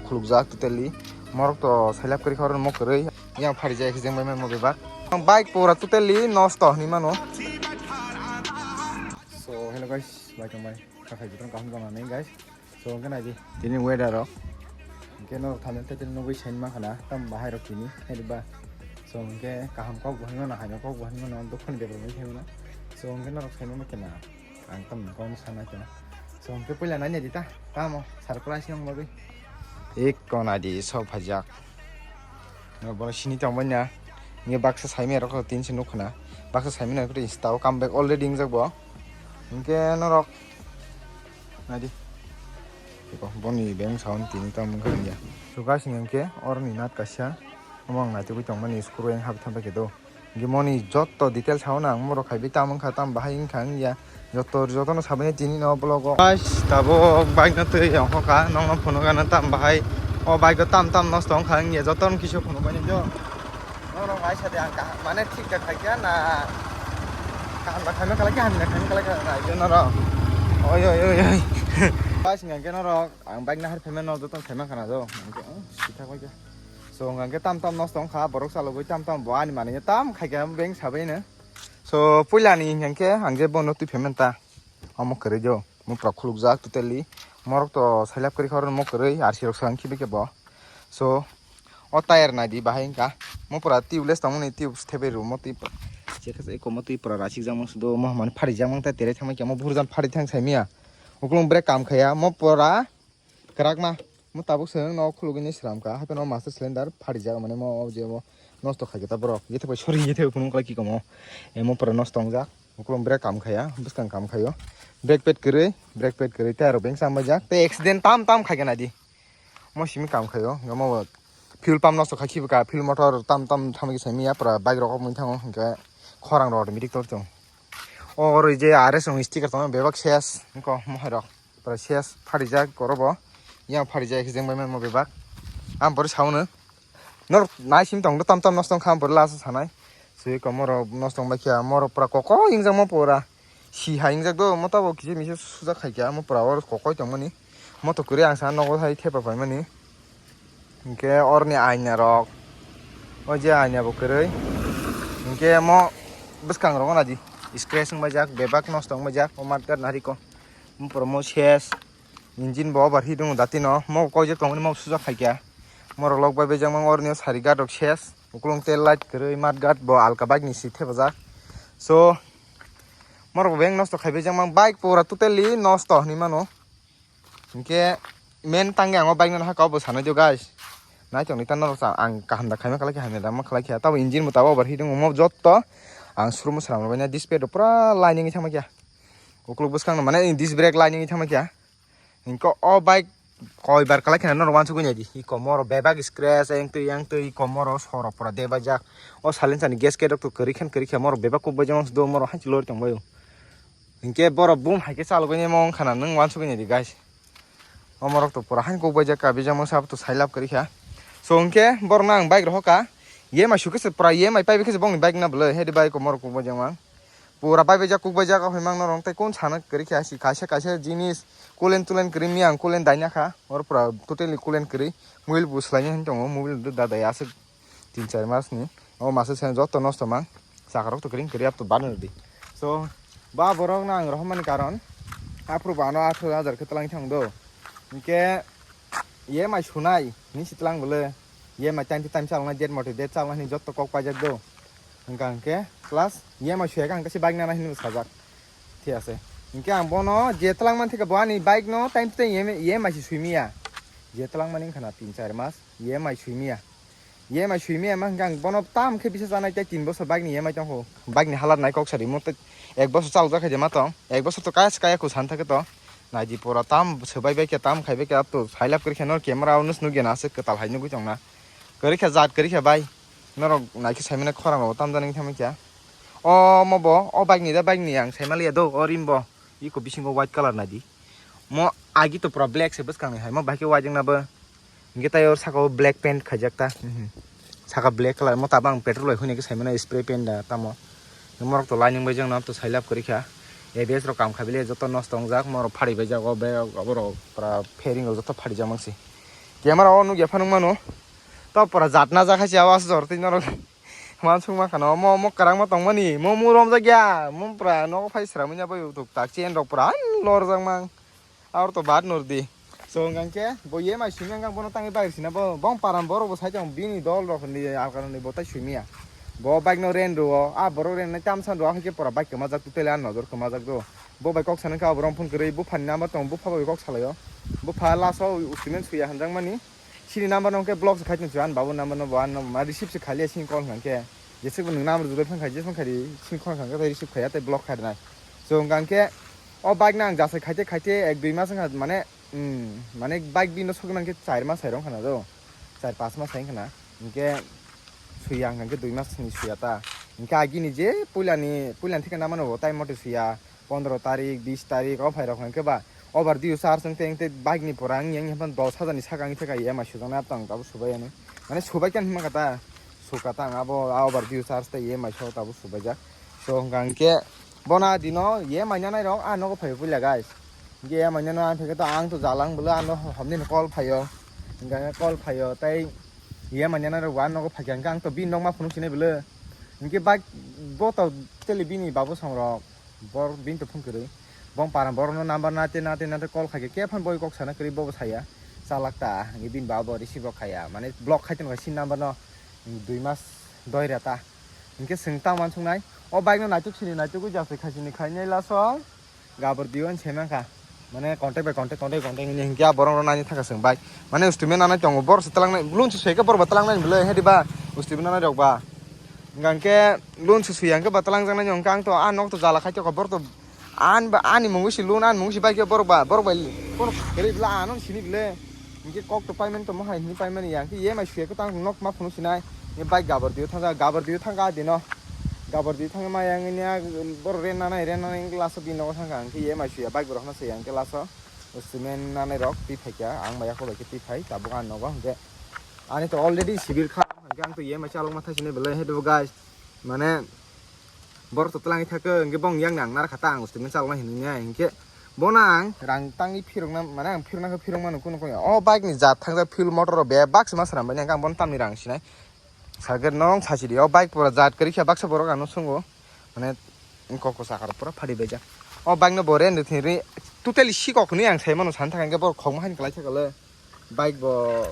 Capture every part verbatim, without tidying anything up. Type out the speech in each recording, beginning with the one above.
Khulukjak totally. Morok to sailap kwrwi kha oro mo kwrwi. Yang pharijak hijeng bai mo bebak. Ang bike pura totally nosto hinwi mano. So hello guys, welcome back. Khakhai jotong kaham tong nai guys. So hwnkhe naidi tini weather rok. Hwnkhe norok thamni tei tini nugwi sain mankha na tam bahai rok tini hedi ba. So hwnkhe kaham kok bo hinwi mano, haino kok bo hinwi mano, dophani bebak hinwi mano. So hwnkhe norok saima mankha na. Ang tam kok sana khe. So hwnkhe puila nanya di ta. Tamo surprise yang bagwi. Ek kona di so phajak. No bono sini tong banya. Nge baksa saimi rok tin se nukho na. Baksa saimi na kri stao come back already ingjak bo. Hwnkhe norok. Nadi. Eko boni beng sound tini tamo wngkha ya. So guys hwnkhe orni nat kaisa. Omo ang naitugwi tongmani screw yang habi thambai khe do. Hwnkhe moni jotto details hao na ang morok khai bi tam wngkha tam bahai wngkha wngya. Jotto jotono sabaini tini no vlog o. Guys, tabuk bike no twi yong hoka nokno phunukgana tam bahai. O bike o tam tam nosto wngkha wngya jotono kisa phunukmani jo. Norok hai sade ang kaham mane thik kha khaikha na kaham na khaima khalai kha hamya khaima khalai kha na jo norok. Oi oi oi oi. Guys, hwnkhe norok ang bike no har phaima no jotono phaima khana jo. Hwnkhe, oh, sitha khaikha. So hwnkhe tam tam nosto wngkha borok chalogwi tam tam bo ani manwi tam khaikha beng sabaino. So puilani hwnkhe ang je bono twi phaimani ta omo kwrwi jo mo pura khulukjak totally morok to sailap kwrwi kha oro mo kwrwi R C rok swkang khibi khe bo. So o tire nai di bahai wngkha mo pura tubeless tongmani tubes thebai rw mo twi pura chekha se eko mo twi pura rasik jak mani sudo mo hamani pharijak mang ta tere thangma khe mo buhur jan phari thang saimaya ukulung brake kam khaya mo pura. Kwrakma. Mo tabuk se no khulugwi ni sram kha. Haikhe no master cylinder pharijak mane mo o je mo nosto khai khe ta borok. Yethe bai sori yethe phunuk khlai kikomo. Emo pura nosto wngjak. Ukulung brake kam khaya, bwskang kam khayo. Brake pad kwrwi, brake pad kwrwi tei aro beng cham baijak. Tei accident tam tam khai khe nai di. Mo simi kam khayo. Omo fuel pump nosto khai khibi ka, fuel motor tam tam thamwi khe saimaya pura bike rok mui thango. Hinkhe khorang rok automatic tor chwng. O oro je R S wng sticker tongma bebak ses. Hinkhe mo hai rok. Pura ses pharijak oro bo. Yang pharijak hijeng bai mano bebak. Ang pore saono. Norok naisim tong do tam tam nosto wngkha ang pore last o sanai. Sui ko morok nosto wngbai khe morok pura kokoi wngjakma pura. Si hai wngjak do mo tabok kisa misa sujak khai khe amo pura oro kokoi tongmani. Moto kwrwi ang sana nogo hai thepa paimani. Hinkhe oroni aina rok. O je aina bo kwrwi. Hinkhe mo bwskang rogo naidi. Scratch wngbaijak, bebak nosto wngbaijak. O mudguard nariko. Mo pura mo ses. Engine bo overheat wngo dati no. Mo koijak tongmani mo sujak khaikha. Morok lok bai bejak mang oroni o sari guard rok ses. Ukulung tail light kwrwi mudguard bo alka bike ni si thepajak. So morok beng nosto khai bejak mang bike pura totally nosto hinwi mano. Hinkhe main tangwi ang o bike no nahaka obo sanai do guys. Naithok ni ta norok ang kaham da khaima khlai kha hamya da ma khlai kha tabo engine bo tabo overheat wngo mo jotto. Ang showroom o swnam rwbaina display rok pura lining wngwi thangma kha. Ukuluk bwskang no mane disc brake lining wngwi thangma kha. Hinkhe o bike koi bar kalai kheno norok uansugwi naidi. Iko moro bebak scratch, yang twi, yang twi, iko moro sorok pura debajak. O silencer ni gasket rok to kwrwi khan kwrwi kha, moro bebak kuk baijak mangso do, moro hai se lori tong baio. Hinkhe borok boom hai khe chalogwi nai mo wngkha na, nwng uansugwi naidi guys. O morok to pura hai kuk baijak ka, bijak mangso abo to sailap kwrwi kha. So hinkhe borok no ang bike rohor ka, E M I sukhe se pura E M I paibai khe se bongni bike na bwlwi, hai de bike o morok kuk baijak mang. Pura bai baijak kuk baijak o himang norong tei kun sana kwrwi kha si kaisa kaisa jinis kulen tulen kwrwi miyang kulen daina kha oro pura totally kulen kwrwi mobile bo swlaina hin tongo mobile da dai aswk tin char mas ni o masa se joto nosto mang saka rok to kwrwi kwrwi ap to bana di so ba borok no ang rohormani karon aphuru bo ano atharo hajar khe twlang thang do hinkhe E M I sunai hinwi se twlang bwle E M I time to time chaloknai date mote date chaloknai hinwi joto kok paijak do. Hwnkha hwnkhe plus E M I suya khe ang kaisa bike nana hinwi sajak. Thik ase. Hinkhe ang bono je twlang man thikhe bo ani bike no time to time E M I se suimiya. Je twlang mani wngkha na tin char mas E M I suimiya. E M I suimiya ma hwnkhe ang bono tam khe bisa chanai tei tin bosor bike ni E M I tongkho. Bike ni halat nai kok sari mo tei ek bosor chalokjak khaide ma tong. Ek bosor to kaya se kaya kho san thakhe to. Naidi pura tam swbai bai khe tam khai bai khe ap to sailap kwrwi khe no camera o nws nukya na aswk kwtal hai nugwi tongna. Kwrwi khe jat kwrwi khe bai. Norok naikhe saimano khorang rogo tamjani wngkha minkha. O omo bo o bike ni da bike ni ang saimaliya do o rim bo. Iko bisingo white colour naidi. Mo agi to pura black se bwskang ni hai mo bai khe white wngna bo. Hinkhe tai o saka o black paint khaijak ta. Mhm. Saka black colour mo tabang petrol bai huina khe saimano spray paint da tamo. Morok to lining bai jang nam to sailap kwrwi kha. A B S rok kam khaibele joto nosto wngjak morok phari bai jago berok aborok pura fairing rok joto phari jak mangsi. Camera o nukya phano mano. To pura jat na jakha se awas jor twi norok. Mansuk ma khano mo mo kwrang ma tongmani mo mo romjak ya mo pura nogo phai sramwi ya bai utuk tak chen rok pura lorjak mang. Aur to bad nur di. So hwnkhe bo E M I simi ang bono tangwi bagri sina bo bong param borok bo sai tong bini dol rok ni alkar ni bo tai simi ya. Bo bike no ren ro a borok ren nai tam san ro hwnkhe pura bike kwmajak totally a nojor kwmajak do. Bo bai kok sana kha borok phone kwrwi bupha ni number tong bupha bai kok salaio. Bupha last o statement suya hanjak mani. Sini number no hwnkhe block se khai tong ani babu number no bo ano ma receive se khaliya sini call hwnkhe. Jese bo nung number judai phang khai jesong khai sini call hwnkhe receive khaiya tei block khai nai. So hwnkhe o bike no ang jasai khaite khaite ek dui mas wngkha mane, hmm, mane bike bini no sogwi mankhe char mas hai rong khana do. Char pas mas hai khana. Hwnkhe suya hwnkhe dui mas ni suya ta. Hwnkhe agini je puilani puilani thikhe namano bo time mote suya. Pondro tarik, bis tarik o phai rok hwnkhe ba over due charge wngte wngte bike ni pora wngya wngya phano dos hajar ni saka wngya theka E M I sujaknai abo tong abo subai ani. Mane subai khe hinma kata suka ta ang abo a over due charge tei E M I so abo subaijak. So hwnkha hwnkhe bono a dino E M I nanai rok a nogo phai puila guys. Hwnkhe E M I nano ang theke to ang to jalang bwle ano homni no call phaio. Hwnkha hwnkhe call phaio tei E M I nanai rok bo a nogo phaikha hwnkhe ang to bini nok ma phunuk sinai bwle. Hwnkhe bike bo to teli bini babu song rok. Bor bini to phone kwrwi. Bong para borokno number nate nate nate call khaikhe khe phano boi kok sana kwrwi bobo saya. Chalak ta hwnwi bini ba bo receive rok khaya. Mane block khai tongkha sin number no dui mas doi reta. Hinkhe swng tang uansuknai. O bike no naituk sini naituk ui jasai khaisini khainai laso. Gabor diyo ani saimankha. Mane contact bai contact contact contact hwnwi hinkhe a borok rok nani thangkha swng bike. Mane statement nanai tongo bor se twlangnai lun se soikhe bor ba twlangnai bwle he diba statement nanai rok ba. Hingkhe loan se suya hingkhe ba twlangjaknai hingkhe ang to a nok to jala khai tokha borok to ani ba ani mungwi se loan ani mungwi se bai khe borok ba borok bai kono kwrwi bwle ano sini bwle hingkhe kok to payment tongma hai hwnwi paimani ya hingkhe E M I suya khe tang nok ma phunuk sinai bike gabor diyo thangja gabor diyo thangkha a dino gabor diyo thangma yang borok rent nanai rent nanai hingkhe last o bini nogo thangkha hingkhe E M I suya bike bo rok no suya hingkhe last o cement nanai rok twi phaikha ang bai yakhwlai khe twi phai tabuk ani nogo hingkhe ani to already civil kha hingkhe ang to E M I chalokma thaisinai bwle he dibo guys. Mane borok to twlangwi thakhe hwnkhe bong yang nang nara kha ta ang statement chaloknai hinwi nai hinkhe bono ang rang tangwi phirokna mane ang phirokna khe phirok mano kunu kunu o bike ni jat thangjak fuel motor rok bebak se ma swnam bai nai ang bono tamni rang sinai sakhe nong sachidi o bike pura jat kwrwi kha baksa borok ano swngo mane kok ko saka rok pura phari baijak o bike no bo rent rwthwi rwi totally sikok hinwi ang sai mano sani thangkha hinkhe borok khokma haino kwlai thakha le. Bike bo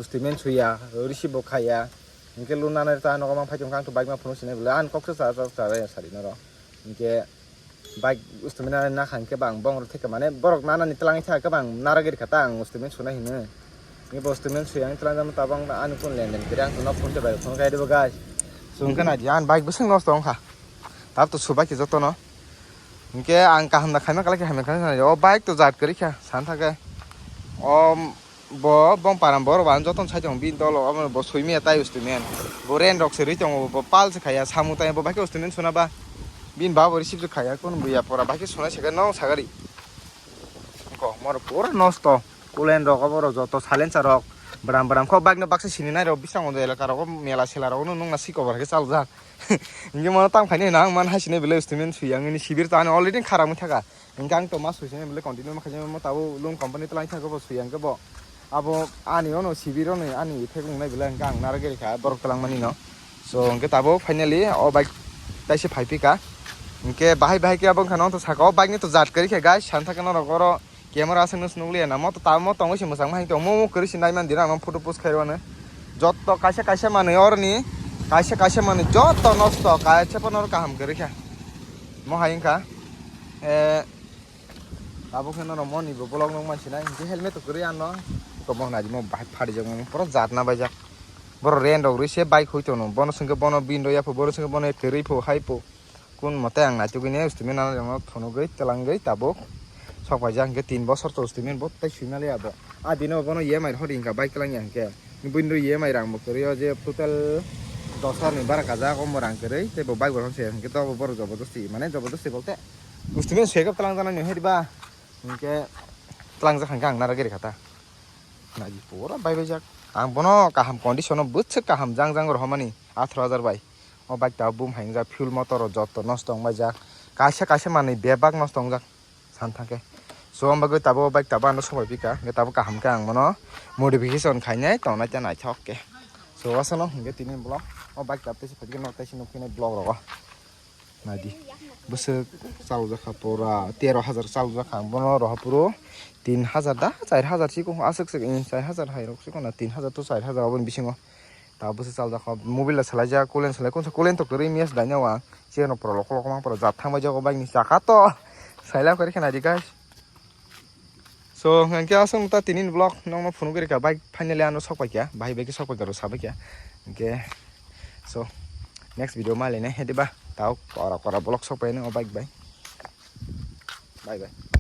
statement suya, receive bo khaya. Hinkhe loan nanai ta nogo mang phai tongkha ang to bike ma phunuk sinai bwle ang kok sa sa sa sa sari noro. Hinkhe bike statement nanai nakha hinkhe bang bong rok theke mane borok nanani twlangwi thaka khe bang nara gari kha ta ang statement sunai hino. Hinkhe bo statement suya ang twlang jama tabang ani phone lenden kiri ang to nok phone te bai phone khe dibo guys. So hinkhe nai di ang bike bwswk nosto wngkha. Tab to subai khe jotono. Hinkhe ang kaham da khaima kala khe hamya kha o bike to jat kwrwi kha san thake. O bo bong param borok ba jotono sai tongo bini dolo obo bo sui maya tai statement. Bo rent rok se rwi tongo bo pal se khaya samu tai bo bai khe statement suna ba. Bini ba bo receive se khaya kun buya pora bai khe sunai se khe no sagari. Ko mor pura nosto. Kulen rok obo rok joto silencer rok. Bram bram kho bike no baksa sini nai rok bisang ondo elaka rok mela sela rok no nung na siko bar khe chal jak. Hinkhe mano tang khaini na ang man hai sini bele statement sui ang ni sibir ta ani already kharamwi thaka. Hinkhe ang to ma sui sini bele continue ma khaini mo tabo loan company twlai thaka bo sui ang khe bo. Abo ani ono sibir ono ani effect wngnai bele hinkhe ang nara geri kha borok twlang mani no. So hinkhe tabo finally o bike taise phai phi kha. Hinkhe bahai bahai khe abo wngkha no to saka o bike ni to jat kwrwi khe guys san thaka norok oro. Camera aswk nw se nukliya na, mo to tabuk mo tongwi se mwchangma hai tong, mo mo kwrwi se nai man di na, mo photo post khai rw ano. Jotto kaisa kaisa manwi oroni, kaisa kaisa manwi jotto nosto, kaisa phano oro kaham kwrwi kha. Mo hai wngkha, eh, tabuk khe norok moni bo vlog nukman sinai, hinkhe helmet to kwrwi ano, to mo nai di mo bahai pharijak mo, pura jat na baijak. Borok rent rok rwi se bike hui tono, bono swngkhe bono bini rw yapho, bono swngkhe bono kwrwi pho hai pho. Kun mote ang naitugwi ne statement ano phunugwi twlangwi tabuk sok paijak hinkhe tin bosor to statement bo tei swima le abo. A dino bono E M I hodi hinkha bike twlangya hinkhe. Buini E M I rang bo kwrwi o je total dos hajar ni bara kajak omo rang kwrwi tei bo bike bo se hinkhe to bo borok jobodosti mane jobodosti bolte statement swikhe twlangjaknai no hedi ba hinkhe twlangjak hinkhe ang nara giri kha ta. Nai pura bai baijak. Ang bono kaham condition o bwswk kaham jang jang rohormani atharo hajar bai. O bike tabuk bum hai wngjak, fuel motor rok jotto nosto wngbaijak. Kaisa kaisa manwi bebak nosto wngjak, san thangkhe. So, ang bagwi tabuk bike tabuk ano sokbai pika, hwnkhe tabuk kaham khe ang bono modification khainai tongnai ta naithok khe. So, asano hwnkhe tini vlog, o bike tabuk teisa phaikhe no teisa nukphinai vlog rogo. Naidi. Bwswk chalokjakha pura tero hajar chalokjakha ang bono rohopuro tin hajar da char hajar si kung aswk swk in char hajar hai rok si kung na tin hajar to char hajar oboni bisingo. Ta bwswk chalokjakha mobile da salaijak kulen salai kunsa kulen tok kwrwi miya swlaina wa. Cheno pura loko loko mang pura jat thangbai jago bike ni chaka to. Saila kori khena di guys. So, hwnkhe aswk ta tini ni vlog nokno phunugwi rikha bike finally ano sokpai kha, bahai bai khe sokpai kha rw sabai kha. Hwnkhe, so, next video ma lainai hediba tao kora kora vlog sokpai nw o bike bai. Bye bye.